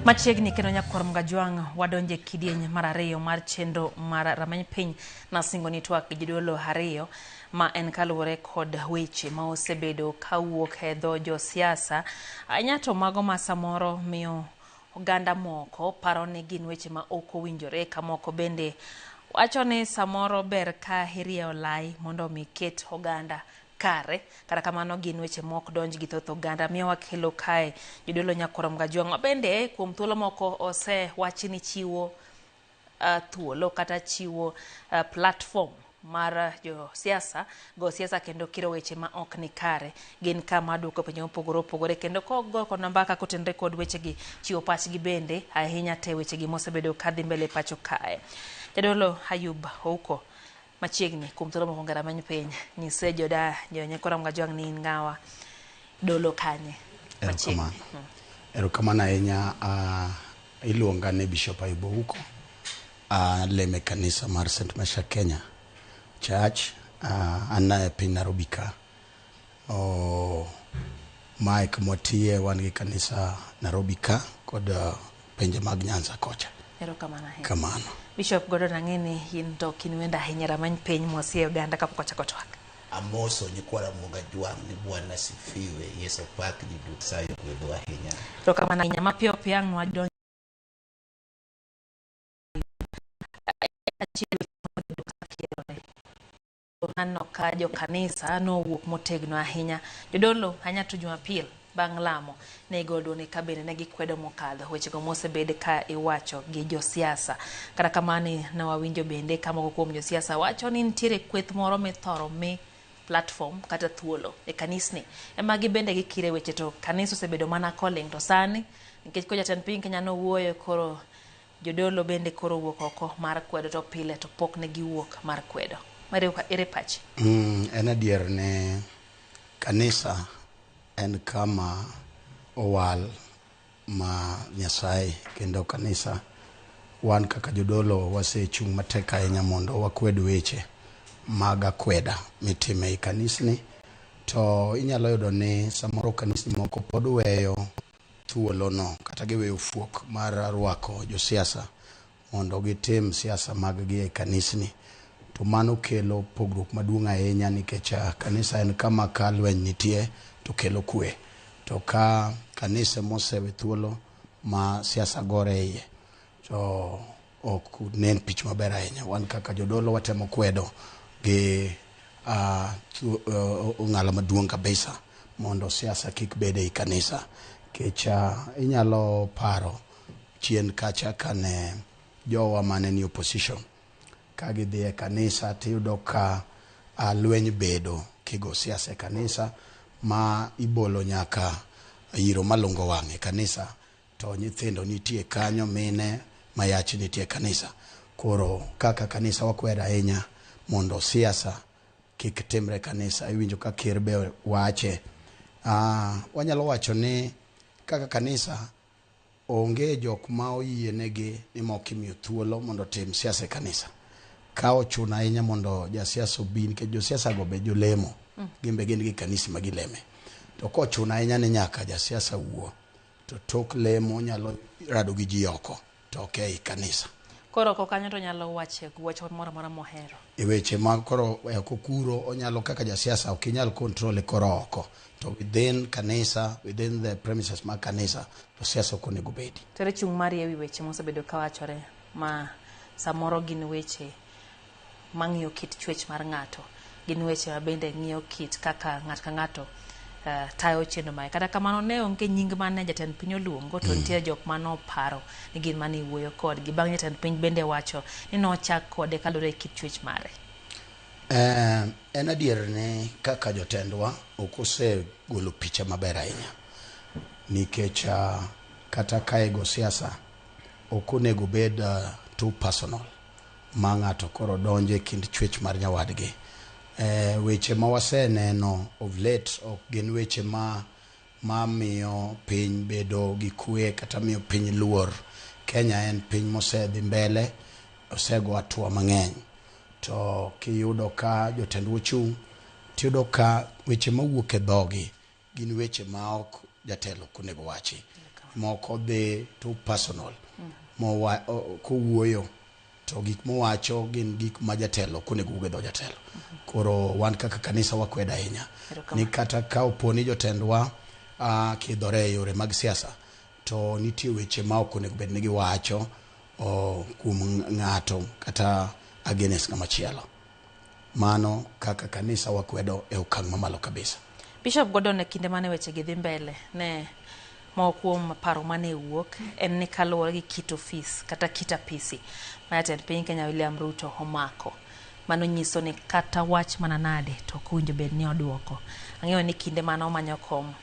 Machiegni kendo nyakwar Mgajwang' wadonje kidieny mar ariyo mar chenro mar rameny piny nasingo ni twak gi jodolo ariyo ma en kaluwore kod weche ma osebedo kawuok e dho josiasa ahinya to mago ma samoro miyo oganda moko paro ni gin weche ma ok owinjore ka moko bende wacho ni samoro ber ka irieyo lai mondo omi ket oganda kare. Kata kamano gin weche mok donj gi thoth oganda miyo wakelo kae jodolo nyakwar Mgajwang' ma bende kuom thuolo moko osewachi ni chiwo thuolo kata chiwo platform mar josiasa go siasa kendo kiro weche ma ok ni kare gin kama duoko penjo mopogore opogore kendo kogo kodwa mbaka kotenore kod wechegi chiwo pachgi bende ahinya te wechegi mosebedo kadhi mbele pacho kae. Jadolo Ayub Ouko machiegni kuom thuolo mokwongo e rameny piny nyise joda jonyikwa Mgajwang' ni in ng'awa dolo kanye machiegni. Erokamano. Erokamano ahinya. Iluonga ni Bishop Ayub Ouko. Alemo e kanisa mar St. Mesha Kenya Church. An e piny Nairobi ka. Oh, mae kuma watiye wan gi kanisa Nairobi ka kod pinje mag Nyanza kocha. Erokamano ahinya. Kamano. Bishop Gordon ang'e ni in to ok in wendo ahinya e rameny piny mosie oganda kapok wachako twak. Amoso nyikwa Ramogi Ajwang' ni Bwana sifiwe, Yesu opak ji duto, Nyasaye ogwedhu ahinya. Erokamano ahinya. Mapiyo piyo ang' nwadonj aneno ka jokanisa nowuok motegno ahinya. Jodolo ahinya to Jumapil bang' lamo ne igolo duond ka bende ne gikwedo mokadho wechego mosebed ka iwacho gi josiasa. Kata kamano ne wawinjo bende ka moko kuom josiasa wacho ni nitiere kweth moro mithoro mi platform kata thuolo e kanisni ema gibende gikire weche to kanisa osebedo mana koling' to sani nikech ko jatend piny Kenya nowuoyo koro jodolo bende koro wuok oko mar kwedo to pile to pok ne giwuok mar kwedo. Ere pachi? En adier ni kanisa en kama owal ma Nyasaye kendo kanisa wan kaka jodolo wasechung' matek ahinya mondo wakwed weche mag akweda mitimo ei kanisni to inyalo yudo ni samoro kanisni moko pod weyo thuolono kata giweyo fuok mar rwako josiasa mondo gitim siasa mag gi e kanisni to mano kelo pogruok maduong' ahinya nikech kanisa en kama ka lweny nitie to kelo kwe to ka kanise mosewe thuolo ma siasa gore iye to ok nen pich maber ahinya. Wan kaka jodolo watemo kwedo gi ong'ala maduong' kabisa mondo siasa kik bed ei kanisa nikech inyalo paro chien kacha kane jowa mane ni opposition ka gidhi e kanisa tiyudo ka lweny bedo kigo siasa e kanisa ma ibolo nyaka iro malungo wang' e kanisa to nyithindo nitie kanyo mine mayach nitie e kanisa. Koro kaka kanisa wakwedo ahinya mondo siasa kik timre e kanisa. Iwinjo ka ker be wache. Wanyalo wacho ni kaka kanisa onge jok ma oyienegi ni mok imiyo thuolo mondo otim siasa e kanisa. Ka ochuno ahinya mondo jasiasa obi nikech josiasa go be jolemo. Gin be gin gi kanisni ma gileme. To kochuno ahinya ni nyaka jasiasa wuo to tok lemo nyalo rado gi ji oko to ok ei kanisa. Koro oko kanyo to nyalo wache wach moro amora mohero. E weche ma koro oko kuro onyalo kaka jasiasa ok inyal control e koro oko to within kanisa within the premises mag kanisa to siasa ok onego bedi. To ere chung' mari ewi weche mosebedo kawachore ma samoro gin weche mang'iyo kit chwech mar ng'ato gin weche ma bende ng'iyo kit kaka ng'ato ka ng'ato tayo chenro mare. Kata kamano ne onge nying mane jatend piny oluongo to nitie jok mane oparo ni gin mane iwuoyo kodgi. Bang' jatend piny bende wacho ni nochak kode kaluwore gi kit chwech mare. En adier ni kaka jotendwa ok osegolo picha maber ahinya nikech kata ka igo siasa ok onego bed too personal ma ng'ato koro donjo e kind chwech mar nyawadgi. Weche ma waseneno of late ok gin weche ma mamiyo piny bedo gi kwe kata miyo piny luor. Kenya en piny mosedhi mbele, osego hatua mang'eny. To kiyudo ka jotendwa ochung' tiyudo ka weche mawuok e dhogi gin weche ma ok jatelo ok onego wachi. Moko dhi too personal mowa, kowuoyo to gik mowacho gin gik ma jatelo ok onego wuog e dho jatelo. Koro wan kaka kanisa wakwedo ahinya ni kata ka opo ni jotendwa kidhore e yore mag siasa to nitie weche ma ok onego bed ni giwacho kuom ng'ato kata against ng'ama chielo. Mano kaka kanisa wakwedo e okang' mamalo kabisa. Bishop Gordon, e kinde mane weche gi dhi mbele, ne moko kuom paro mane wuok en ni kaluwore gi kit ofis kata kit apisi ma jatend piny Kenya William Ruto omako, mano nyiso ni kata wach mana nade to ok owinjo bed ni oduoko. Ang'eyo ni kinde mane omanyo kom,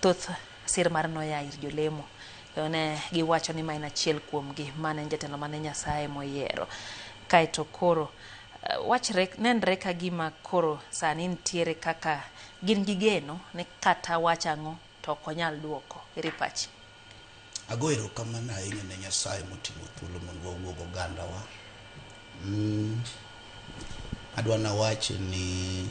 thoth sir mar noya ir jolemo, kendo ne giwacho ni ma en achiel kuomgi mane en jatelo mane Nyasaye moyiero. Kaeto koro wachre nenre ka gima koro sani nitiere kaka gin gi geno ni kata wach ang'o to ok onyal duoko. Ere pachi? Ago erokamano ahinya ne Nyasaye moting'o thuolo mondo wawuog ogandawa. Adwa nawachi ni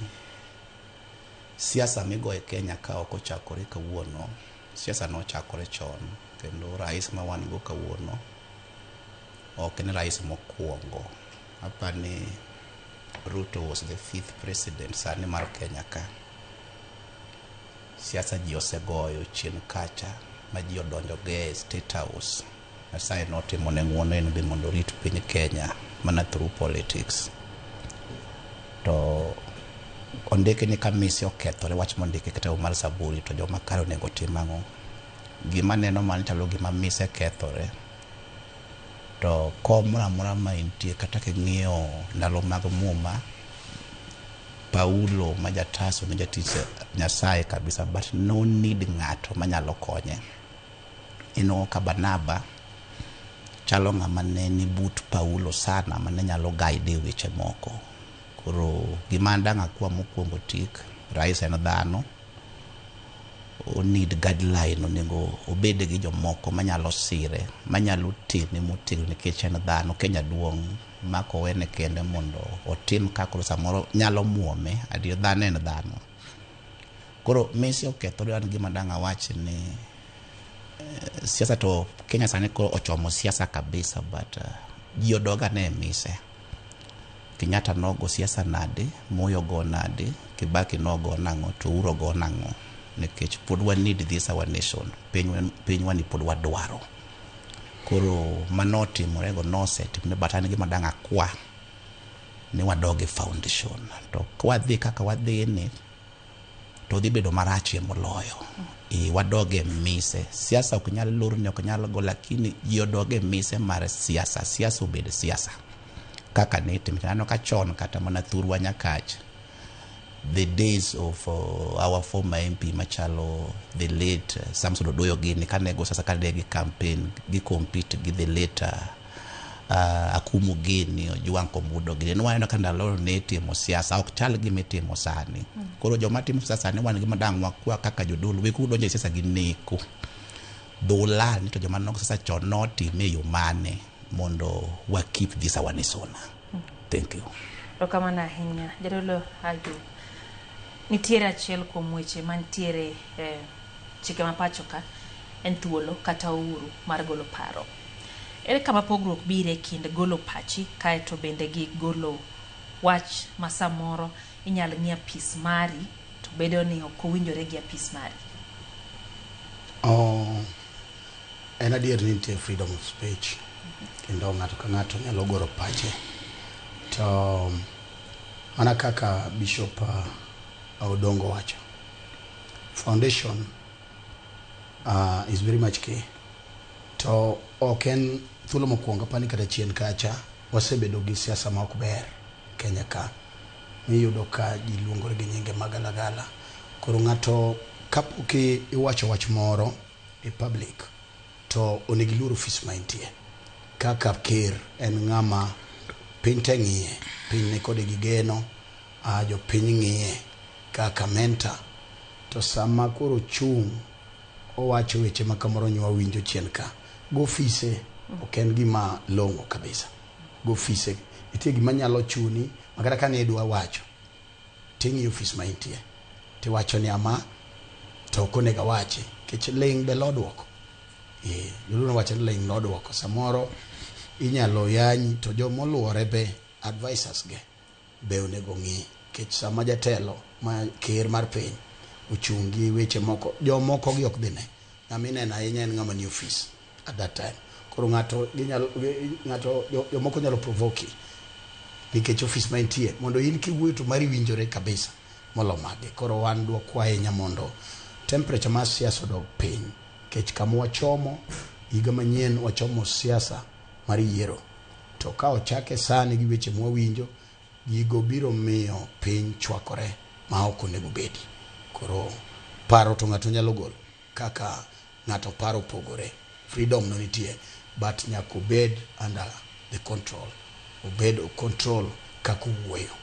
siasa migoyo e Kenya ka ok ochakore kawuono. Siasa nochakore chon kendo rais ma wan go kawuono ok en rais mokwongo. Apani Ruto was the fifth president sani mar Kenya ka. Siasa ji osegoyo chien kacha ma ji odonjo go e State House. Nyasaye notimo ne ng'uono en be mondo orit piny Kenya mana through politics. To ondiki ni ka mise okethore, wach mondiki e kitabu mar Zaburi, to joma kare onego tim ang'o? Gima neno mano chalo gima mise kethore. To kom moro amora ma intie, kata king'iyo ndalo mag Muma, Paulo ma ja-Tarso ne jatich Nyasaye kabisa, but no need ng'ato manyalo konye. Ineno ka Barnaba chalo ng'ama ne ni but Paulo sana mane nyalo guide e weche moko. Koro gima dang' akwa mokwongo tik, rais en dhano, o need guideline, onego obed gi jomoko manyalo sire, manyalo tene motegno nikech en dhano. Kenya duong' ma kowene kende mondo otim kaka samoro nyalo muome, adier dhano en dhano. Koro mise okethore, an gima dang' awach ni siasa to Kenya sani koro ochomo siasa kabisa, but ji odog ane e mise. Kenyatta nogo siasa nade, Moi ogo nade, Kibaki nogo nang'o, to Uhuru ogo nang'o? Nikech pod wa need this our nation. Pinywa ni pod wadwaro. Koro manotimore go nosetimore, but an gima dang' akwa ni wadog e foundation. To kwadhi kaka wadhi ni, to dhi bedo marachie moloyo. E wadog e mise. Siasa ok nyal lorni, ok nyal go, lakini ji odog e mise mar siasa. Siasa obed siasa. Kaka ne itime. Aneno ka chon kata mana thurwa Nyakach, the days of our former MP machalo the late Samson Odoyo gini kane go sasa kane gi campaign gi compete gi the late Akumu gini, Ojwang Komudo gini, nwaneno ka ndalo ne itimo siasa ok chal gima itimo sani. Koro joma timo siasa sani wan gima dang' wakwa kaka jodolo wek udonjo e siasa gi neko. Dhulal ni to joma nogo siasa chon notime e yo mane mondo wa keep this our nation. Thank you. Erokamano ahinya. Jadolo Ayub, nitiere achiel kuom weche mantiere e chike ma pacho ka en thuolo kata uhuru mar golo paro. Ere kama pogruok bire e kind golo pachi kaeto bende gi golo wach ma samoro inyal ng'i apis mari to bedo ni ok owinjore gi apis mari? Oh, en adier ni nitie freedom of speech kendo ng'ato ka ng'ato nyalo goro pache, to mana kaka Bishop Odongo wacho, foundation is very much key. To ok en thuolo mokwongo, apani kata chien kacha wasebedo gi siasa ma ok ber Kenya ka, miyudo ka ji luongore gi nyinge magalagala. Koro ng'ato kapok iwacho wach moro e public to onego iluor ofis ma intie. Kaka ker en ng'ama piny te ng'iye, piny ni kode gi geno, jopiny ng'iye kaka mentor. To sama koro ochung' owacho weche ma kamoro nywa winjo chien ka, gofise ok en gima long'o kabisa. Gofise nitie gima nyalo chuni makata kane idwa wacho ting'iyo ofis ma intie tiwacho ni ama to ok onego awachi nikech ling' be lo duoko. Joluo wacho ni ling' nodwoko. Samoro inyalo yanyi to jomoluore be advisors ge be onego ng'i nikech sama jatelo ma ker mar piny ochung' gi weche moko jomoko gi ok dhi ne ng'ama ineno ahinya en ng'ama ni office at that time koro ng'ato ginyalo ng'ato jomoko nyalo provoke nikech office ma entie mondo in kiwuoyo to mari winjore kabisa molo mage. Koro wan dwakwa ahinya mondo temperature mar siasa odog piny nikech kama wachomo higa manyien wachomo siasa mar yiero to ka ochake sani gi weche mwawinjo gigo biro miyo piny chwakore ma ok onego bedi. Koro paro to ng'ato nyalo golo kaka ng'ato paro opogore freedom no nitie but nyaka obed under the control obed control kaka owuoyo.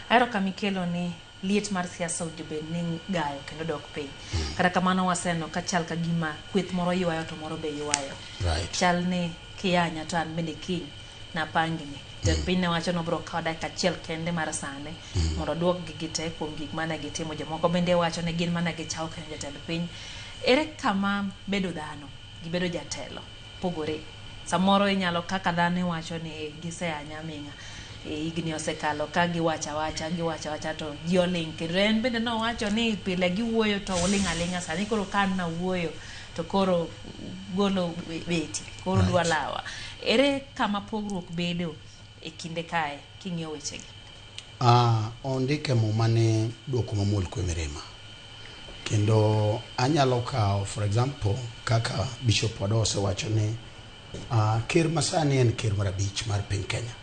Ahero kama ikelo ni liet mar siasa owinjo bed ni gayo kendo dok piny. Kata kamano waseneno ka chal ka gima kweth moro ywayo to moro be ywayo. Chal ni kiyanya to an bende kiny napangni. Jatend piny ne wacho ni obiro kawo dakika achiel kende mar sane mondo oduok gi te kuom gik mane gitimo. Jomoko bende wacho ni gin mane gichawo kendo jatend piny. Ere kama bedo dhano gi bedo jatelo pogore? Samoro inyalo kaka dhano iwacho ni giseyanya aming'a. Higni osekalo ka giwacho awacha giwacho awacha to ji oling' kendo en bende nowacho ni pile giwuoyo to uling' aling'a sani koro ka an nawuoyo to koro golo beti koro dwa lawa. Ere kama pogruok bedo e kinde kae king'iyo wechegi? Ondik e muma ni duoko mamuol kwe mirima. Kendo anyalo kawo for example kaka Bishop Wado osewacho ni ker masani en ker mar abich mar piny Kenya.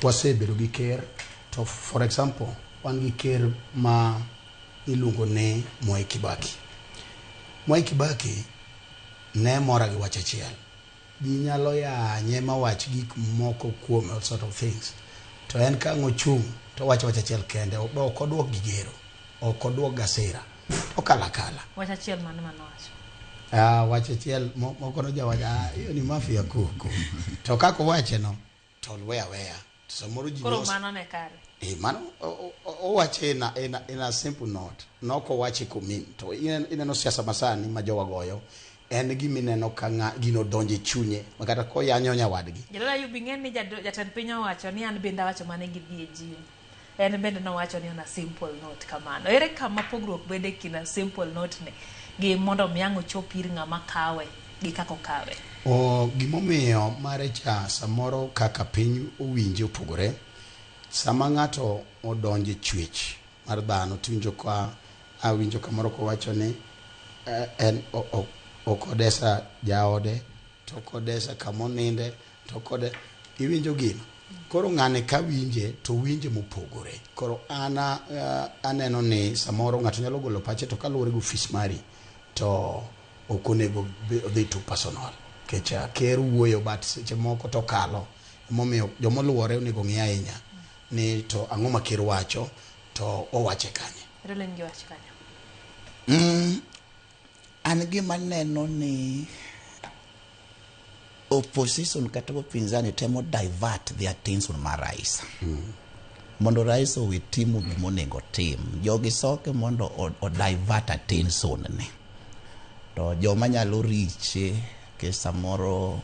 Wasebedo gi ker to for example wan gi ker ma iluongo ni Mwai Kibaki. Mwai Kibaki ne mora gi wach achiel. Ji nyalo yanye mawach gik moko kuome all sort of things. To en ka ang' ochung' to owacho wach achiel kende ok oduok gi gero, ok oduok gasira, okalo akala. Wach achiel mane manowacho? Wach achiel moko nojawacho hiyo ni mafia kuku. To kaka owache no to we aweya. To samoro ji Koro mano ne kare. Mano owache in a simple note. Nok owache komin. To ineno siasa masani ma jowa goyo en gima ineno ka gino donjo e chunye ma kata koyanyo nyawadgi. Jadolo Ayub ing'e ni jatend piny owacho ni an bende awacho mane gidhi e gym. En bende nowacho ni on a simple note kamano. Ere kama pogruok bede e kind a simple note ni gi mondo mi ang' ochop ir ng'ama kawe gi kaka okawe? Gimomiyo mare cha samoro kaka piny owinje opogore. Sama ng'ato odonjo e chwech mar dhano tiwinjo ka awinjo kamoro kowacho ni en ok odesa jaode to ok odesa kamoninde to ok ode iwinjo gino. Koro ng'ani ka winje to winje mopogore. Koro an aneno ni samoro ng'ato nyalo golo pache to kaluwore gi ofis mari to ok onego odhi too personal. Nikech ker wuoyo but seche moko to kalo. Emomiyo jomoluwore onego ng'i ahinya ni to ang'o ma ker wacho to owache kanye. Jadolo in gi wach kanyo? An gima neno ni opposition kata upinzani temo divert the attention mar rais. Mondo rais owe timo gimonego tim. Jogi soke mondo o divert attention ne. To joma nyalo riche ke samoro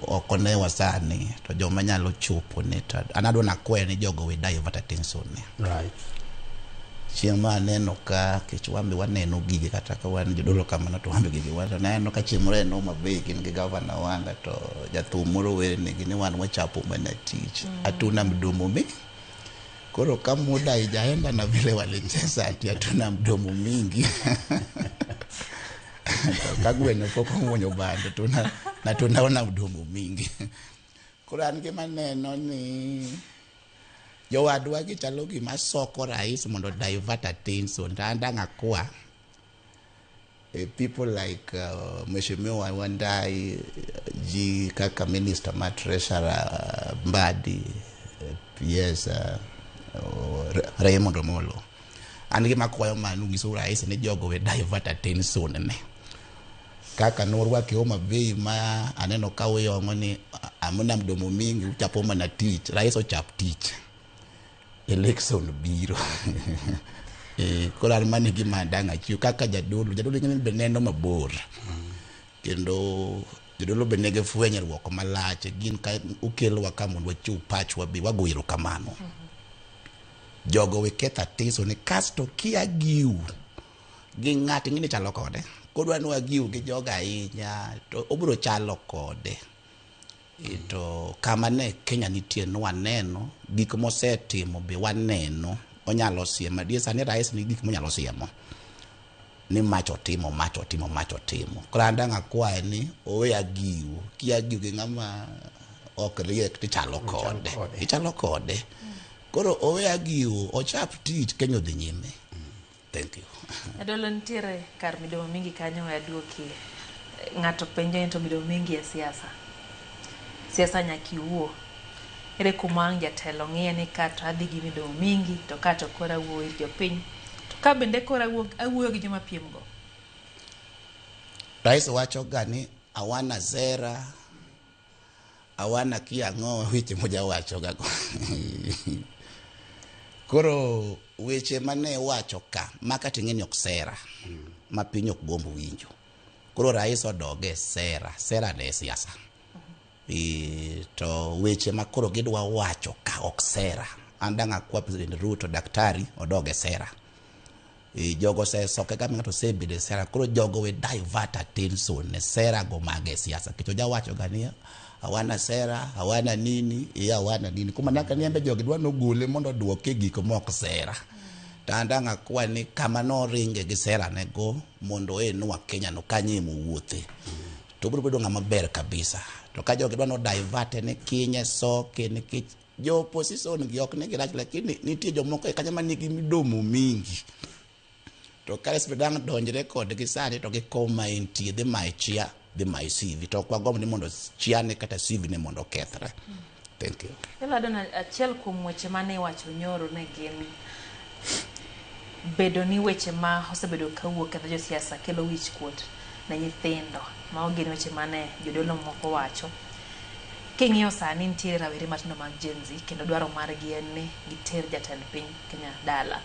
ok onewa sani to joma nyalo chopo ne to an adwa nakwayo ni jogo we divert attention ne. Chieng' ma aneno ka kech wambe waneno gigi kata ka wan jodolo kamano to wambe gigi wacho neno ka chieng' moro en Homa Bay gin gi gavana Wanga to jathum moro wernegi ni wan wachapo mana tich. Hatuna mdomo mi koro ka muda haijaenda na vile walicheza ati hatuna mdomo mingi. To ka gweno pok omuonyo bando na tunaona mdomo mingi. Koro an gima neno ni jowadwa gi chalo gima soko rais mondo divert attention to an dang' akwa people like Mheshimiwa Wandayi ji kaka minister ma treasurer Mbadi PS Raymond Omolo an gima akwayo mano nyiso rais ni jogo we divert attention ne kaka norwaki Homa Bay ma aneno ka uyong'o ni amna mdomo mingi uchapo mana tich rais ochap tich election biro. Koro an mano e gima dang' achiw kaka jadolo. Jadolo ing'e ni be neno mabor. Kendo jodolo be nigi fwenyruok malach, gin ka okelowa ka mondo wachiw pachwa be wago erokamano. Jogo we ketho atiso ni kasto kia giu gi ng'ato ing'e ni chalo kode. Kodwa ni wagiu gi jogo ahinya to obiro chalo kode. To kama ne Kenya nitie nwaneno gik mosetimo be waneno onyalo siemo. Adier sani rais nigi gik monyalo siemo ni mach otimo, mach otimo, mach otimo. Koro an dang' akwaye ni owe agiu, kia giu gi ng'ama ok riek tichalo kode. Ichalo kode. Koro owe agiu, ochap tich, Kenya odhi nyime. Thank you. Jadolo nitiere kar midomo mingi kanyo we aduoki. Ng'ato penjo ni to midomo mingi e siasa. Siasa nyaka iwuo. Ere kuma ang' jatelo ng'iye ni ka to adhi gi midomo mingi to ka to koro awuoyo ir jopiny. To ka bende koro awuoyo gi joma piem go. Rais wacho ga ni hawana sera, hawana kia ang'o, weche mojawacho ga go. Koro weche mane wacho ka, maka ting'e ni ok sera, ma piny ok gomb winjo. Koro rais odoge sera, sera ne siasa. To weche ma koro gidwa wacho ka ok sera. An dang' akwa President Ruto, daktari, odoge sera. Jogo osesoke ka ng'ato osebedo e sera, koro jogo we divert attention ne sera go mage siasa. Nikech ojawacho ga ni hawana sera, hawana nini, hawana nini. Kuma nyaka ni embe jogi dwa nogole mondo oduoke gik mok sera. To an dang' akwa ni kama noringe gi sera ne go mondo oenwa Kenya no kanye mowuothe. To obiro bedo ng'ama ber kabisa. To ka jogi dwa no divert ne kinye soke nikech jo opposition gi ok ni girach, lakini nitie jomoko e kanyo manigi midomo mingi. To ka SB dang' donjre kodgi sani to gikom ma entie, dhi maye chia, dhi maye CV. To ok wagomb ni mondo chia ne kata CV ne mondo okethre. Thank you. Jadolo Adona, achiel kuom weche mane iwacho nyoro ne gin bedo ni weche ma osebedo kawuok e dho josiasa kelo wich kuot ne nyithindo. Mago gin weche mane jodolo moko wacho. King'iyo sani nitiere rawere matindo mag Gen Z kendo dwaro margi en ni giter jatend piny Kenya dala.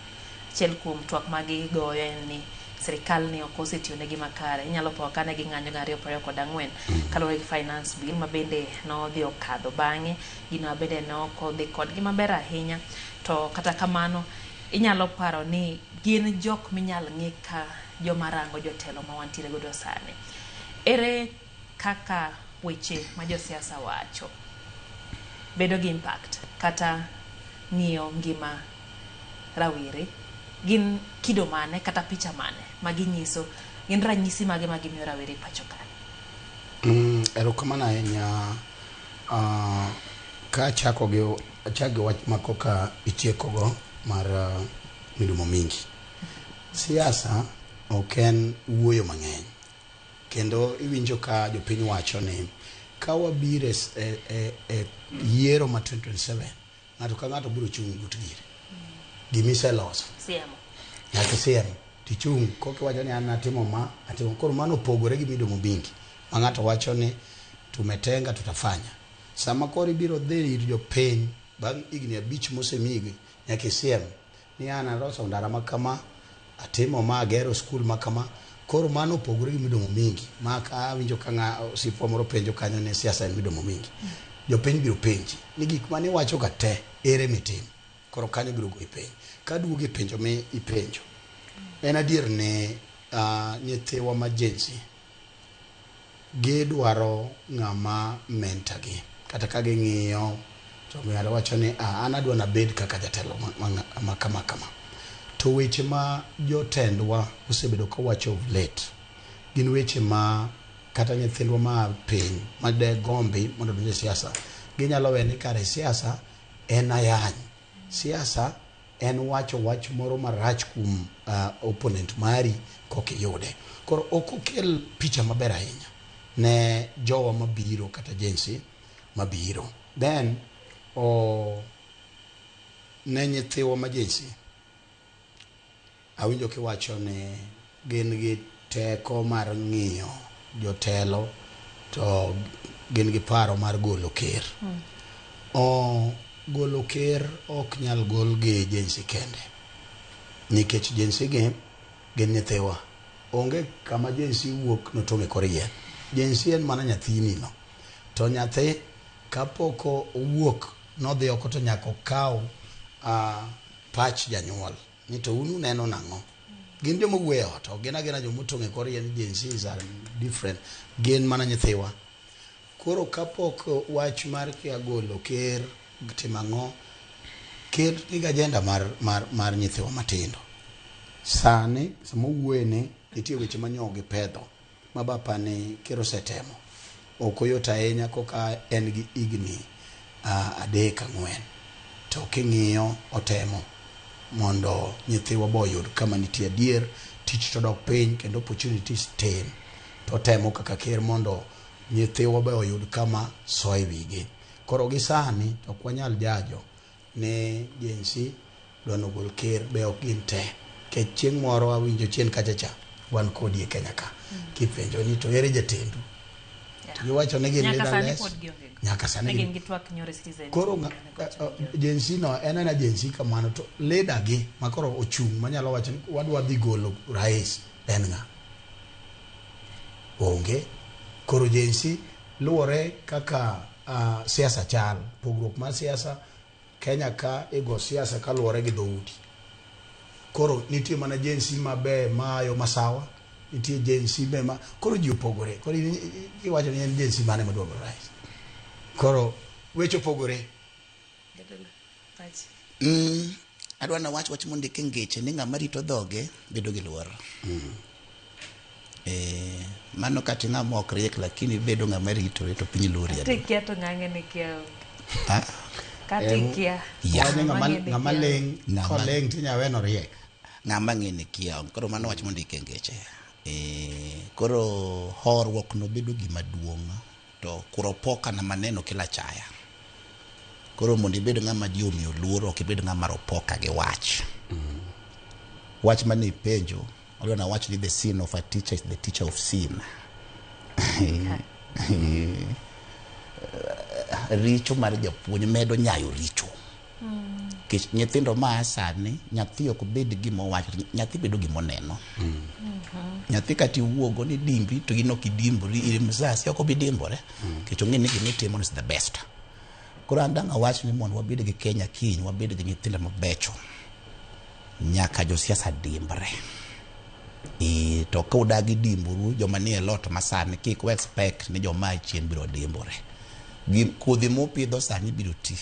Achiel kuom twak ma gigoyo en ni sirikal ni ok osetiyo negi makare. Inyalo po kane ging'anyo 2024 kaluwore gi finance bill ma bende nodhi okadho bang'e. Gino bende ne ok odhi kodgi maber ahinya. To kata kamano inyalo paro ni gin jok minyal ng'i ka joma rango jotelo ma wantiere godo sani. Ere kaka weche ma josiasa wacho bedo gi impact kata ng'iyo ngima rawere, gin kido mane kata picha mane ma ginyiso, gin ranyisi mage ma gimiyo rawere pacho ka? Erokamano ahinya. Ka achako gi achak gi wach ma koka itiekogo mar midomo mingi. Siasa ok en wuoyo mang'eny. Kendo iwinjo ka jopiny wacho ni ka wabiro e yiero ma 2027 ng'ato ka ng'ato biro chung' but gire. Gimiseloso. Siemo. Nyaka isiem tichung' koka iwacho ni an atimo ma atimo. Koro mano opogore gi midomo mingi ma ng'ato wacho ni tumetenga tutafanya. Sama koro ibiro dhi ir jopiny bang' higni 5 mosemigi nyaka isiem ni an aloso ndara ma kama, atimo ma, agero skul ma kama. Koro mano opogore gi midomo mingi ma ka awinjo ka ng'a osiepwa moro penjo kanyo ni siasa en midomo mingi. Jopiny biro penji ni gik mane iwacho ga te ere mitimo. Koro kanyo biro goyi penj. Kaduogo e penjo mi ipenjo, en adier ni nyithiwa ma Gen Z gidwaro ng'ama mentor gi. Kata ka ging'iyo to ng'ato wacho ni an adwa nabed kaka jatelo ma kama kama. To weche ma jotendwa osebedo kawacho of late gin weche ma kata nyithindwa ma piny ma de gombi mondo odonj e siasa ginyalo we ni kare siasa en ayany. Siasa en wacho wach moro marach kuom opponent mari kokiyude. Koro ok okel picha maber ahinya ne jowa mabiro kata Gen Z mabiro. Then ne nyithiwa ma Gen Z awinjo kiwacho ni gin gi teko mar ng'iyo jotelo to gin gi paro mar golo ker. Golo ker ok nyal gol gi Gen Z kende. Nikech Gen Z gi gin nyithiwa. Onge kama Gen Z wuok notong' e kor yien. Gen Z en mana nyathini no. To nyathi kapok owuok nodhi oko to nyaka okaw pach janyuol ni to un uneno nang'o. Gin joma wuoyo e ot, ok gin agina joma otong' e kor yien. Gen Zs are different. Gin mana nyithiwa. Koro kapok wach mar kia golo ker timo ang'o, ker nigi agenda mar nyithiwa matindo. Sani sama owuoye ni nitie weche manyo gipedho ma bapa ni ker osetemo. Ok oyot ahinya koka en gi higni 3 4 to king'iyo otemo mondo nyithiwa bo oyud kama nitie adier, tich to dok piny kendo opportunities tin. To otemo kaka ker mondo nyithiwa be oyud kama soe wigi. Koro gi sani to ok wanyal jajo ni Gen Z dwa nogol ker be ok gin te. Nikech chieng' moro awinjo chien kacha cha wan kodi e Kenya ka. Kipenjo ni to ere jatendu? To giwacho ni gin Nyaka sani leaderless. pod gionge go. Nyaka sani Ne gin gin gi twak nyoro e Citizen. Koro TV mane gocho ni gionge. Gen Z no en ena Gen Z kamano to leader gi makoro ochung' manyalo wacho ni wadwa dhi golo rais en ng'a? Onge. Koro Gen Z luwore kaka siasa chal. Pogruok mar siasa Kenya ka igo siasa kaluwore gi dhoudi. Koro nitie mana Gen Z maber maayo masawa, nitie Gen Z be ma koro ji opogore. Koro iwacho ni en Gen Z mane madwa golo rais. Koro weche opogore. Jadolo, pachi. Adwa nawach wach mondik e ngeche ni ng'ama rito dhoge bedo gi luor. Mano kata ng'ama ok riek lakini bedo ng'ama ritore to piny luori. Kata ikia to ng'ang'e ni kia onge. Ha? Kata ikia. Ya. Wacho Ng'ama ng'e ni ng'ama kia ling' Ng'ama- koling' tinya we noriek. Ng'ama ng'e ni kia onge. Koro mano wach mondik e ngeche. Koro horuok no bedo gima duong' to kuropoka na maneno kila chaya. Koro mondo ibed ng'ama ji omiyo luor ok ibed ng'ama ropoka gi wach. Wach mane ipenjo, adwa nawach ni the sin of a teacher is the teacher of sin. Richo mar japuonj medo nyayo richo. Nikech nyithindo ma sani, nyathi ok bed gima owacho, nyathi bedo gima oneno. Nyathi kata iwuogo ni dimbi to in ok idimbori, in mzazi ok obi dimbore. Nikech ong'e ni gima itimo is the best. Koro an dang' awach ni mondo wabed gi Kenya kiny, wabed gi nyithindo mabecho. Nyaka josiasa dimbre. To ka udagi dimboru, joma nie lot masani kik we expect ni joma a chien biro dimbore. Kodhi mupidho sani biro ti.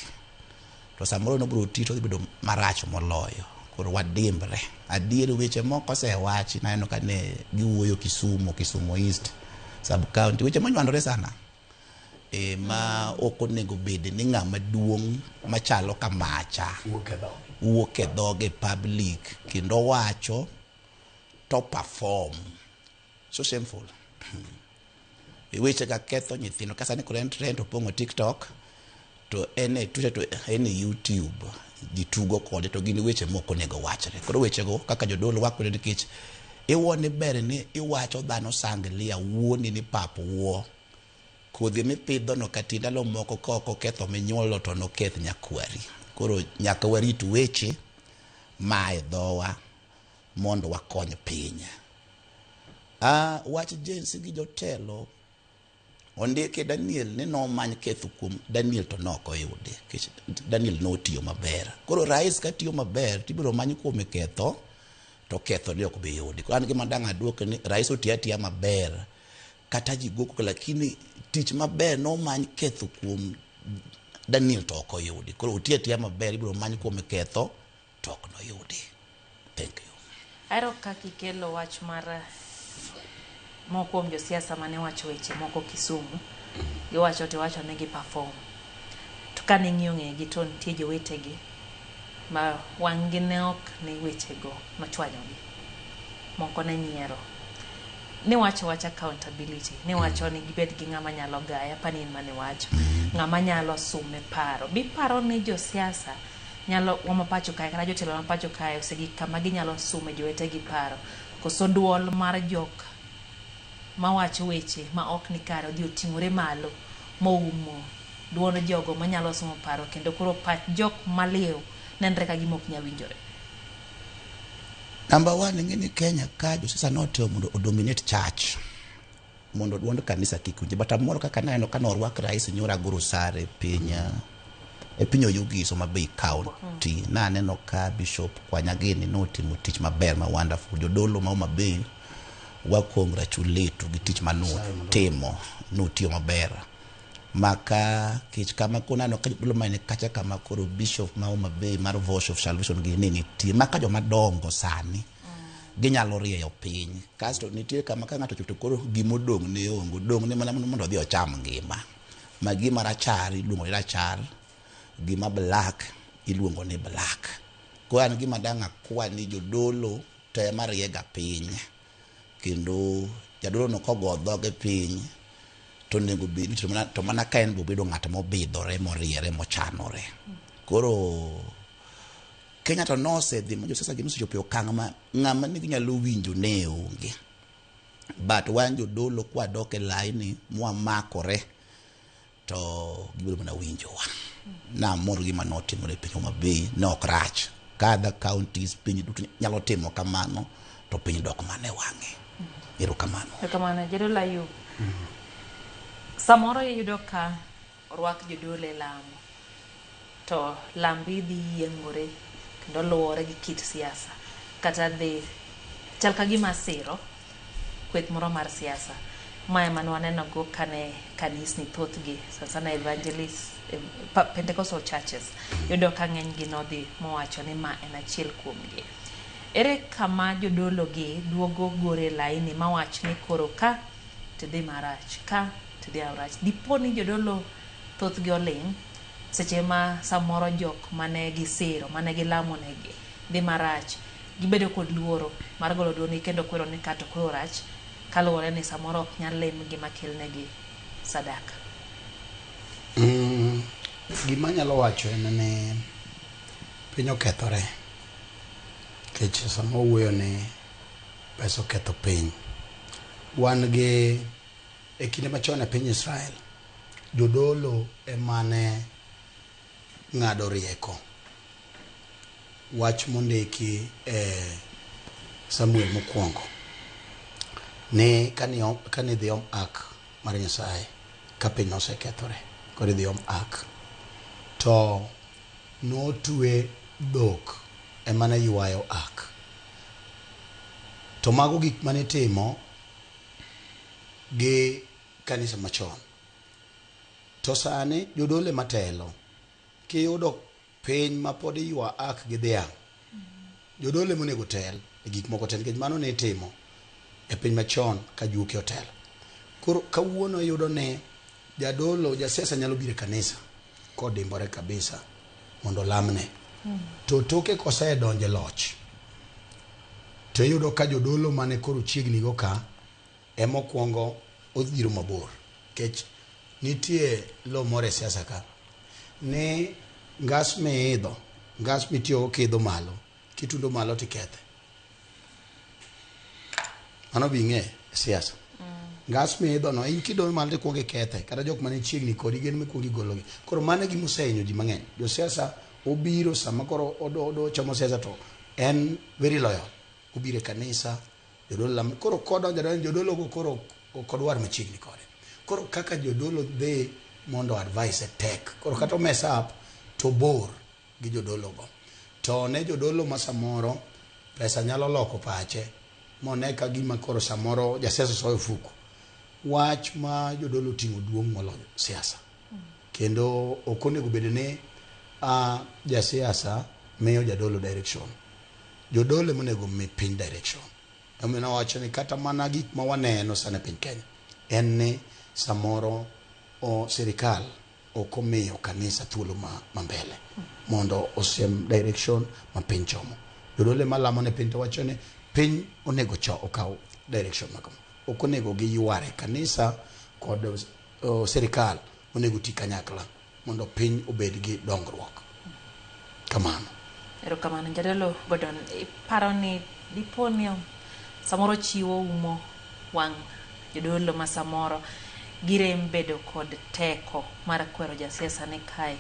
To samoro nobiro ti to dhi bedo marach moloyo. Koro wadimbre. Adier weche moko osewachi, naneno ka ne giwuoyo Kisumu, Kisumu East, sub county, weche monywandore sana. Ma ok onego bed ni ng'ama duong' machalo kamacha Wuok e dhoge. wuok e dhoge public kendo wacho to perform. So shameful. Weche ga ketho nyithindo. Ka sani koro en trend opong'o TikTok to en e Twitter to en e YouTube. Ji tugo kode to gin weche mok onego wachre. Koro wechego kaka jodolo wakwedo nikech iwuo ni ber ni iwacho dhano sanglia wuoni ni pap wuo. Kodhi mipidho no kata ndalo moko ka ok oketho minyuolo to noketh nyakwari. Koro nyaka warit weche ma e dhowa mondo wakony piny. Wach Gen Z gi jotelo ondike Daniel ni nomany ketho kuom Daniel to nok oyude nikech Daniel notiyo maber. Koro rais ka tiyo maber tibiro many kuome ketho to ketho ni ok bi yudi. Koro an gima dang' aduoke ni rais otiyo atiya maber kata ji go koko lakini tich maber nomany ketho kuom Daniel to ok oyudi. Koro otiyo atiya maber ibiro many kuome ketho to ok noyudi. Thank you. Ahero kaka ikelo wach mar moko kuom josiasa mane wacho weche moko Kisumu. Giwacho to iwacho ni gi perform. To kane ing'iyo ng'egi to nitie jowetegi ma wang' gi ne ok ni wechego nochwanyogi. Moko ne nyiero. Niwacho wach accountability. Niwacho ni gibed gi ng'ama nyalo gaye. Apani in mane iwacho. Ng'ama nyalo sume paro. Biparo ni josiasa nyalo wa mapacho kae kata jotelo ma pacho kae osegik kama ginyalo sume jowetegi paro. Koso duol mar jok mawacho weche ma ok ni kare odhi oting'ore malo moumo duond jogo manyalo sumo paro kendo koro pach jok maliw nenre ka gima ok nyal winjore. Number one, ing'e ni Kenya ka josiasa notemo mondo o dominate church. Mondo duond kanisa kik winji. But amor kaka naneno ka norwak rais nyoro agoro sare piny e piny Oyugis, Homa Bay County. Naneno ka Bishop Kwanyagini notimo tich maber ma wonderful. Jodolo ma Homa Bay wa congratulate gi tich manotimo, notiyo maber. Maka kech kama konano ka jodolo mane kacha kama koro bishop ma Homa Bay mar Voice of Salvation gi ne nitie maka joma dongo sani ginyalo rieyo piny. Kasto nitie kama ka ng'ato ochopo to koro gimodong' ne onge, odong' ne mana mondo odhi ocham ngima. Ma gima rachar iluongo ni rachar, gima black iluongo ni black. Koro an gima dang' akwa ni jodolo te mariega piny, kendo jadolo no kogo dhoge piny to onego bed ni to mana ka en bobedo ng'at mobidhore, moriere, mochanore. Koro Kenya to nosedhi ma josiasa gi nosechopo e okang' ma ng'ama ne ginyalo winjo ne onge. But wan jodolo kwadok e laini mwamakore to gibiro mana winjowa. Namor gi gima notimore e piny Homa Bay ne ok rach. Ka other counties piny duto nyalo timo kamano to piny dok mana e wang'e. Erokamano. Erokamano. Jadolo Ayub. Samoro iyudo ka orwak jodolo e lamo to lambi dhi yiengore kendo luwore gi kit siasa kata dhi chal ka gima siro kweth moro mar siasa. Ma ema ne waneno go kane kanisni thothgi sana sana evangelist, Pentecostal churches yudo ka ng'eny gi nodhi mowacho ni ma en achiel kuomgi. Ere kama jodolo gi duogo gore laini mawach ni koro ka tidhi marach, ka tidhi marach. Dipo ni jodolo thothgi oling' seche ma samoro jok mane gisiro, mane gilamo negi dhi marach, gibedo kod luoro mar golo duondgi kendo kwero ni ka to koro rach kaluwore ni samoro ok nyal lemgi makelnegi sadaka. Gima anyalo wacho en ni piny okethore nikech sama wawuoyo ni pesa oketho piny. Wan gi e kinde machon e piny Israel, jodolo emane ng'ado rieko. Wach mondiki e Samuel mokwongo ni kane idhi om ark mar Nyasaye ka piny nosekethore koro idhi om ark to notwe dhok ema ne ywayo ark. To mago gik mane itimo gi kanisa machon. To sani jodolo ema telo. Kiyudo piny ma pod iywa ark gi dhiang', jodolo ema onego tel e gik moko te nikech mano ne itimo e piny machon ka juoke otelo. Koro kawuono iyudo ni jadolo, jasiasa nyalo biro e kanisa kodimbore kabisa mondo olamne. To toke kosedonjo e loch, to iyudo ka jodolo mane koro chiegni go ka ema okwongo odhiro mabor. Nikech nitie law moro e siasa ka ni ngas miidho, ngas mitiyogo kiidho malo, kitundo malo tikethe. Mano be ing'e e siasa. Ngas miidho no, in kidonjo malo tikuongo ikethe, kata jok mane chiegni kodi gin mikuongo igologi. Koro mano e gima osehinyo ji mang'eny. Josiasa obiro sama koro odo chomo siasa to en very loyal. Obiro e kanisa, jodolo lamo. Koro kodonjo adonja jodolo go koro ok odwar machiegni kode. Koro kaka jodolo dhi mondo advice e tek. Koro kata o mess up to bor gi jodolo go. To ne jodolo ma samoro pesa nyalo loko pache mone ka gima koro samoro jasiasa soyo ofuku. Wach ma jodolo oting'o duong' moloyo siasa. Kendo ok onego bed ni jasiasa miyo jadolo direction. Jodolo ema onego mi piny direction. Emomiyo nawacho ni kata mana gik ma waneno sani e piny Kenya en ni samoro sirikal ok omiyo kanisa thuolo ma mbele mondo osiem direction ma piny chomo. Jodolo ema lamo ne piny to wacho ni piny onego okaw direction ma kama. Ok onego giyware. Kanisa kod sirikal onego ti kanyakla mondo piny obed gi dongruok. Kamano. Erokamano. Jadolo Gordon, iparo ni dipo ni samoro chiwo umo wang' jodolo ma samoro girem bedo kod teko mar kwero jasiasa ni kae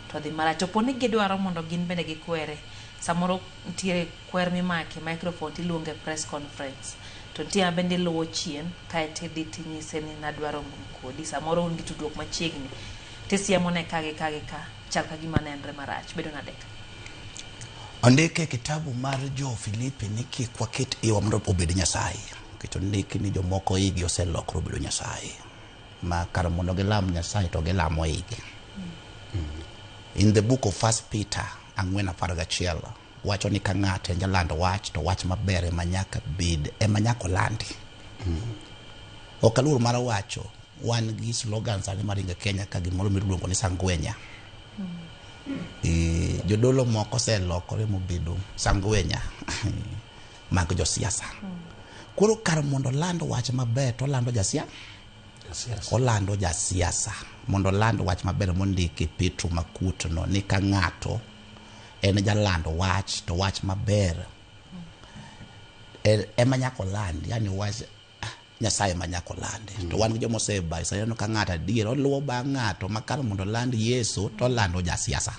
to dhi marach. To poni gidwaro mondo gin bende gikwere, samoro nitiere kwer mimake microphone tiluonge press conference. To nitie ma bende luwo chien kaeto idhi tinyise ni nadwaro romo kodi. Samoro un gi tudruok machiegni tisiemone ka gi ka gi ka chal ka gima nenre marach. Bedo nade ka? Ondik e kitabu mar jo Filipi ni kik waket iwa mondo obed Nyasaye. Nikech ondik ni jomoko igi oselokore obedo Nyasaye. Ma kar mondo gilam Nyasaye to gilamo igi. In the book of First Peter 4:11 wacho ni ka ng'ato en jaland wach to wach maber ema nyaka bed ema nyaka olandi. Ok aluor mar wacho wan gi slogan sani maringo e Kenya ka gimoro miluongo ni sangwenya. Jodolo moko oselokore mobedo sangwenya mag josiasa. Koro kar mondo oland wach maber to olando jasiasa. Olando jasiasa mondo oland wach maber mondiki e Petro makuot no ni ka ng'ato en jaland wach to wach maber ema nyaka oland, yani wach Nyasaye ema nyaka olandi. To wan gi joma osebayo sani ineno ka ng'ato adier oluwo bang' ng'ato ma kar mondo oland Yesu to olando jasiasa.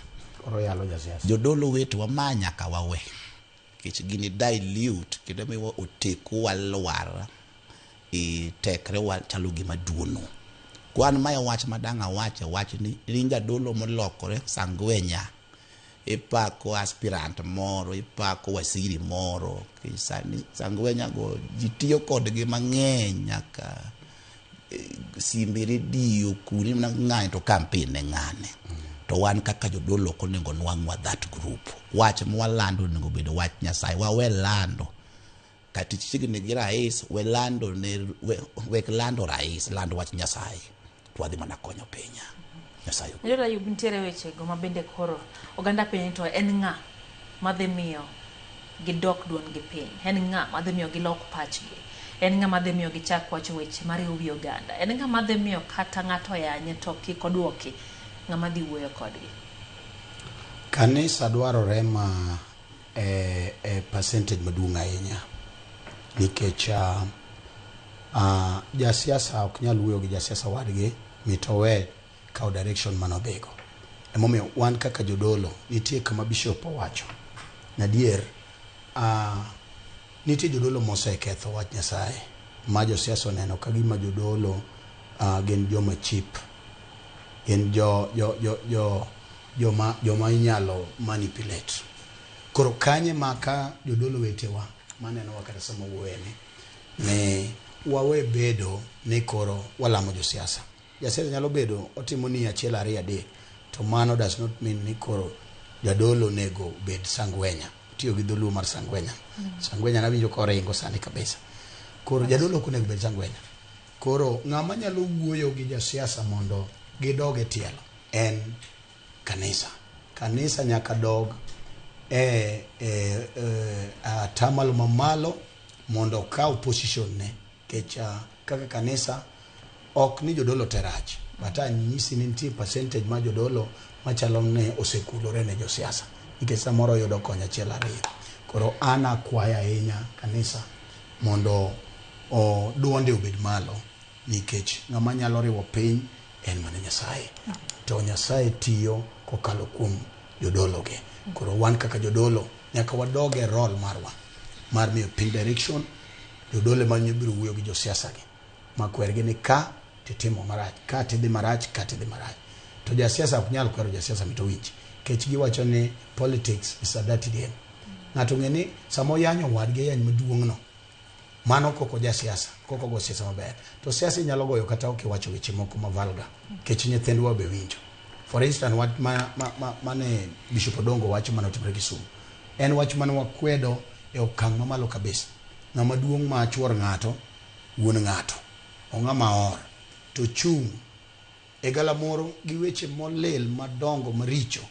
Koro oyalo jasiasa. Jodolo wetewa ma nyaka wawe nikech gini dilute kendo miyo oteku walwar e tekre wa chalo gima duono. Kwan mae wach madang' awache wach ni in jadolo molokore sangwenya ipako aspirant moro ipako wasiri moro sani sangwenya go ji tiyo kodgi mang'eny nyaka simbe redio kuni mana ng'ane to campaign ne ng'ane. To wan kaka jodolo ok onego nwang'wa that group. Wach mwalando onego bed wach Nyasaye. Wawe lando. Kata chiegni gi rais, we lando ne wek lando rais, land wach Nyasaye. To wadhi mana konyo piny. Nyasaye. Jadolo Ayub, nitiere wechego ma bende koro oganda penjo ni to en ng'a madhi miyo gidok duond gi piny? En ng'a madhi miyo gilok pachgi? En ng'a madhi miyo gichak wacho weche mariwo wi oganda? En ng'a madhi miyo kata ng'ato yanye to kik oduoki? Ng'ama dhi wuoyo kodgi? Kanisa dwarore ma e percentage maduong' ahinya nikech jasiasa ok nyal wuoyo gi jasiasa wadgi mit owe kawo direction manodhigo. Emomiyo wan kaka jodolo nitie kama bishop owacho nadier nitie jodolo moseketho wach Nyasaye ma josiasa oneno ka gima jodolo gin joma cheap, gin joma inyalo manipulate. Koro kanye ma ka jodolo wetewa manenowa kata sama wuoyeni ni wawe bedo ni koro walamo josiasa. Jasiasa nyalo bedo otimo ni 1 2 3 to mano does not mean ni koro jadolo onego bed sangwenya. Tiyo gi dholuo mar sangwenya. Sangwenya nawinjo koringo sani kabisa. Koro jadolo ok onego bed sangwenya. Koro ng'ama nyalo wuoyo gi jasiasa mondo gidog e tielo en kanisa. Kanisa nyaka dog e atamalo mamalo mondo okaw position ne. Nikech kaka kanisa ok ni jodolo te rach, but anyisi ni nitie percentage mar jodolo machalo ne osekulore ne josiasa nikech samoro oyudo kony 1 2. Koro an akwayo ahinya kanisa mondo duonde obed malo nikech ng'ama nyalo riwo piny en mana Nyasaye. To Nyasaye tiyo kokalo kuom jodolo gi. Koro wan kaka jodolo nyaka wadog e role marwa mar miyo piny direction. Jodolo ema biro wuoyo gi josiasa gi makwergi ni ka titimo marach, ka tidhi marach, ka tidhi marach. To jasiasa ok nyal kwero jasiasa mit owinj. Nikech giwacho ni politics is a dirty game. Ng'ato ng'e ni sama oyanyo wadgi yany maduong' no, mano koko jasiasa, koko go siasa maber. To siasa inyalo goyo kata ok iwacho weche moko ma vulgar, nikech nyithindwa be winjo. For instance, wach mane Bishop Odongo wacho mane otimore Kisumu, en wach mane wakwedo e okang' mamalo kabisa. Ng'ama duong' ma chuor ng'ato, wuon ng'ato, ong'ama or, to chung' e galamoro gi weche molil madongo maricho,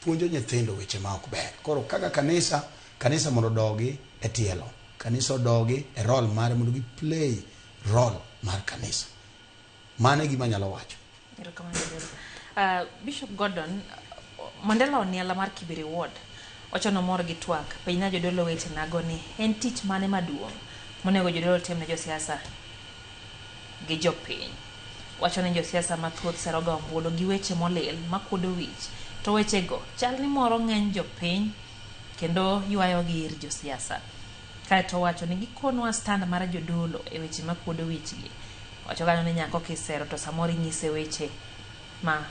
puonjo nyithindo weche ma ok ber. Koro kaka kanisa, kanisa mondo odogi e tielo, kanisa odogi e role mare mondo gi play role mar kanisa. Mano e gima anyalo wacho. Bishop Gordon, Mandela Oniala mar Kiberi Ward wacho nomor gi twak. Penjna jodolo wetenago ni en tich mane maduong' monego jodolo tim ne josiasa gi jopiny. Wacho ni josiasa mathoth seroga ombulu gi weche molil makuodo wich, to wechego chal ni moro ng'eny jopiny kendo ywayogi ir josiasa. Kaeto owacho ni gikonwa stand mar jodolo e weche makuodo wichgi. Wacho kanyo ni nyako kisero to samoro inyise weche ma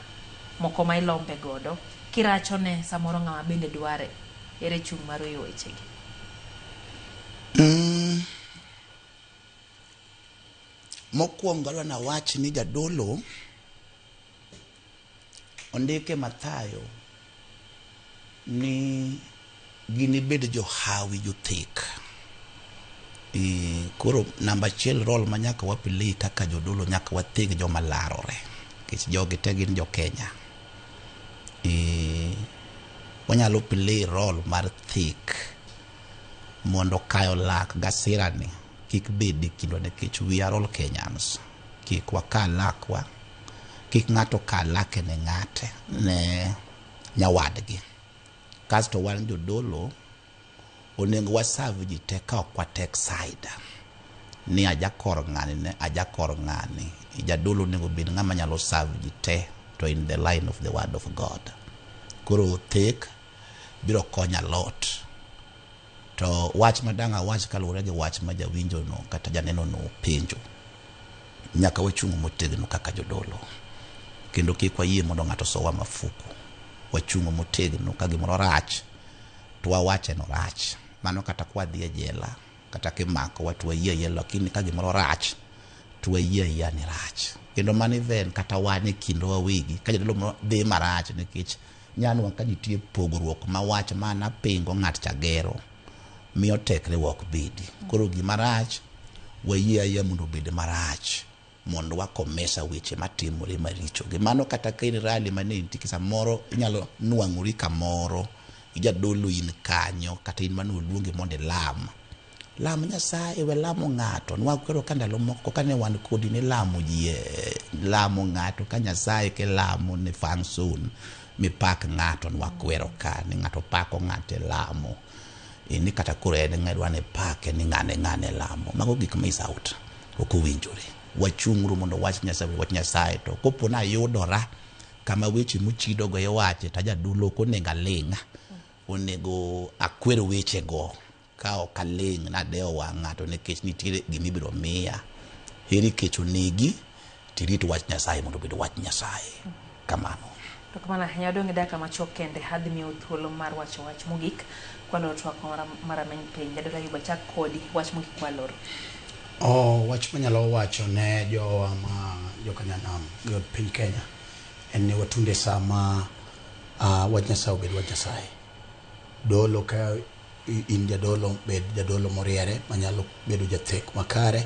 moko ma ilombe godo. Kirachone samoro ng'ama bende dware. Ere chung' maru e wechegi? Mokwongo adwa nawach ni jadolo ondike Mathayo ni ginibed johawi jothek. Koro namba achiel role ma nyaka wa play kaka jodolo nyaka watheg joma larore nikech jogi te gin jo Kenya. Wanyalo play role mar thek mondo kayo lak gasira ni kik bed e kindwa nikech we are all Kenyans. Kik waka lakwa, kik ng'ato ka lake ne ng'ate ne nyawadgi. Kasto wan jodolo onego waserve ji te ka ok wa take side ni aja kor ng'ani ne aja kor ng'ani. Jadolo onego bed ng'ama nyalo serve ji te to in the line of the word of God. Koro thek biro konyo a lot. To wach madang' awach kaluwore gi wach ma jawinjo no kata janeno no openjo, nyaka wachung' motegno kaka jodolo kendo kik wayie mondo ng'ato sowa mafuku. Wachung' motegno ka gimoro rach to wawache no rach. Mano kata kwadhi e jela kata kimakowa to wayie ayie, lakini ka gimoro rach to wayie ayia ni rach. Kendo mano even kata wan e kindwa wawegi ka jadolo moro dhi marach nikech nyanwa ka nitie pogruok ma wach mana pingo ng'at cha gero miyo tekre ok bedi. Koro gima rach wayie ayia mondo obed marach mondo wakomesa weche matimore maricho gi. Mano kata ka in rally mane nitie samoro inyalo nwang'ori kamoro jadolo in kanyo kata in mane oluongi mondo ilam. Lam Nyasaye, we lamo ng'ato. Nwakwero ka ndalo moko kane wan kodi ni lamo ji, lamo ng'ato ka Nyasaye kilamo ni function mipak ng'ato nwakwero ka ni ng'ato pako ng'ato e lamo. Ni kata koro en ng'e ni pake ni ng'ane ng'ane lamo. Mago gik ma is out. Ok owinjore. Wachung'uru mondo wach Nyasaye wach Nyasaye to kopo na ayudora kama weche mochido go iwache to jadolo ok onego aling'. Onego akwer weche go ka ok aling' nadewo wang' ng'ato nikech nitiere gima ibiro miya. Heri kech onegi tirit wach Nyasaye mondo obed wach Nyasaye. Kamano. To kamano ahinya wadong' e dakika machuok kende adhi miyou thuolo mar wacho wach mogik kwaloro twak mar rameny piny. Jadolo Ayub achak kodi wach mogik kwaloro. Wach manyalo wacho ne jowa ma jokanyanam gi piny Kenya en ni watunde sama wach Nyasaye obed wach Nyasaye. Dolo ka in jadolo bed jadolo moriere manyalo bedo jathek makare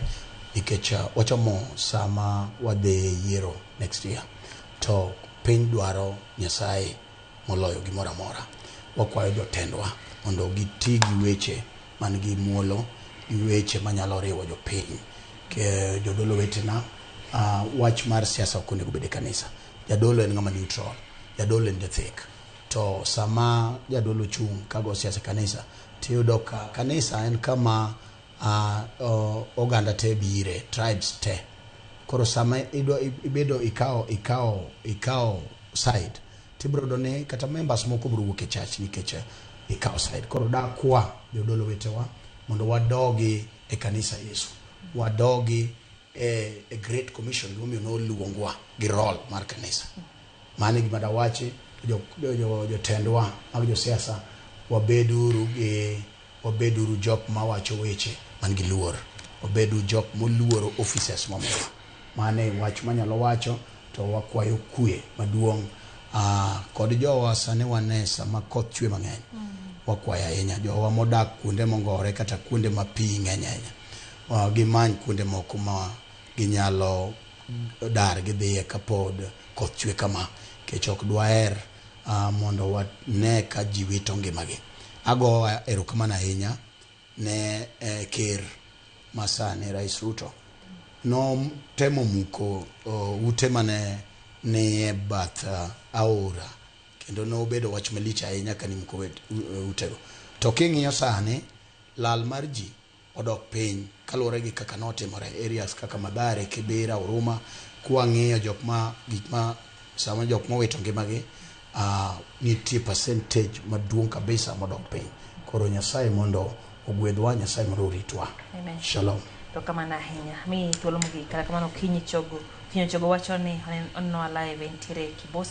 nikech wachomo sama wadhi e yiero next year to piny dwaro Nyasaye moloyo gimoro amora. Wakwayo jotendwa mondo giti gi weche man gi muolo gi weche manyalo riwo jopiny. Jodolo wetena, wach mar siasa ok onego bed e kanisa. Jadolo en ng'ama neutral, jadolo en jathek. To sama jadolo chung' kago siasa e kanisa, tiyudo ka kanisa en kama oganda te bire, tribes te. Koro sama idwa ibedo ikawo side, tibiro yudo ni kata members moko biro wuok e church nikech ikawo side. Koro dakwa jodolo wetewa mondo wadogi e kanisa Yesu. Wadogi e Great Commission gimomiyo noluongwa gi role mar kanisa. Mano e gima dawachi jotendwa mag josiasa wabeduru jok mawacho weche man gi luor. Wabedu jok moluoro offices momiwa. Mano e wach manyalo wacho to wakwayo kwe maduong' kod jowa sani wane sama koth chwe mang'eny. Wakwayo ahinya jowa modak kuonde mongore kata kuonde ma pi ng'eny ahinya. Gimany kuonde moko ma ginyalo dar gidhiye kapod koth chwe kama nikech ok dwaher mondo wane ka ji wito ngimagi. Ago erokamano ahinya ne ker masani Rais Ruto. Notemo muko ute mane nie bath aora kendo nobedo wach malich ahinya kane imuko utego. To king'iyo sani lal mar ji odok piny kaluwore gi kaka notimore areas kaka Mathare, Kibera, Huruma. Kwang'iyo jok ma gik ma sama jok mowito ngimagi nitie percentage maduong' kabisa modok piny. Koro Nyasaye mondo Ogwedhwa, Nyasaye mondo oritwa. Amen. Shalom. Erokamano ahinya. Miyi thuolo mogik kata kamano Okinyi Chogo. Okinyi Chogo wacho ni onenowa live entiere Kibos.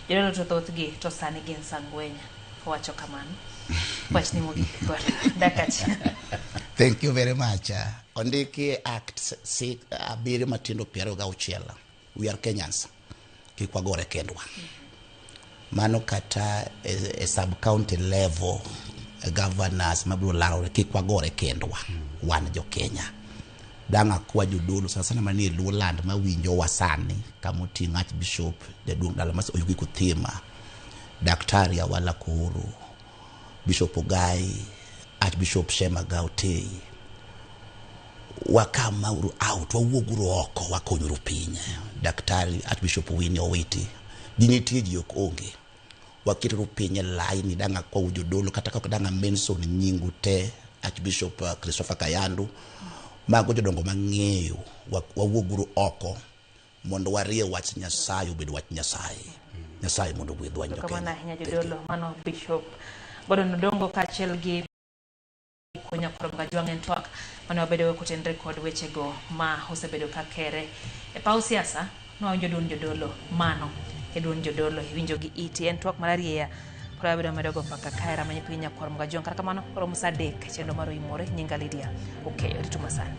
Jodolo to thothgi to sani gin sangwenya. Owacho kamano. Wachni mogik kod dakika achiel. Thank you very much. Ondiki e Acts 7 matindo 26. We are Kenyans. Kik wagore kendwa. Mano kata e sub county level governors mabiro larore kik wagore kendwa. Wan jo Kenya. Dang' akwa jodolo sana sana manie Luoland mawinjowa sani kamoting'o Archbishop jaduong' dala mas Oyugi Kuthima, Daktari Awala Koro, Bishop Ogai, Archbishop Shema Gautei. Wakamauru out, wawuoguru oko, wakonyuru piny. Daktari Archbishop Winnie Owiti, ji nitie ji ok onge. Waketuru piny e laini, dang' akwau jodolo kata ka ok dang' a mention nyingu te, Archbishop Christopher Kayandu, mago jodongo mang'eyo, wawuoguru oko mondo warie wach Nyasaye obed wach Nyasaye. Nyasaye mondo ogwedhwa jo Erokamano Kenya. ahinya Thank you. jodolo. Mano Bishop Gordon Odongo kaachiel gi Konya Kajwang' en twak mane wabedogo kotenre kod wechego ma osebedo ka kere e paw siasa. Nwawinjo duond jodolo, mano e duond jodolo iwinjo gi iti en twak mar arieya pod wabedo medogo mbaka kae rameny piny nyakwar Kajwang'. Kata kamano romo saa 3 chenro mar oimore. Nyinga Lydia Okeyo. Ritu masani.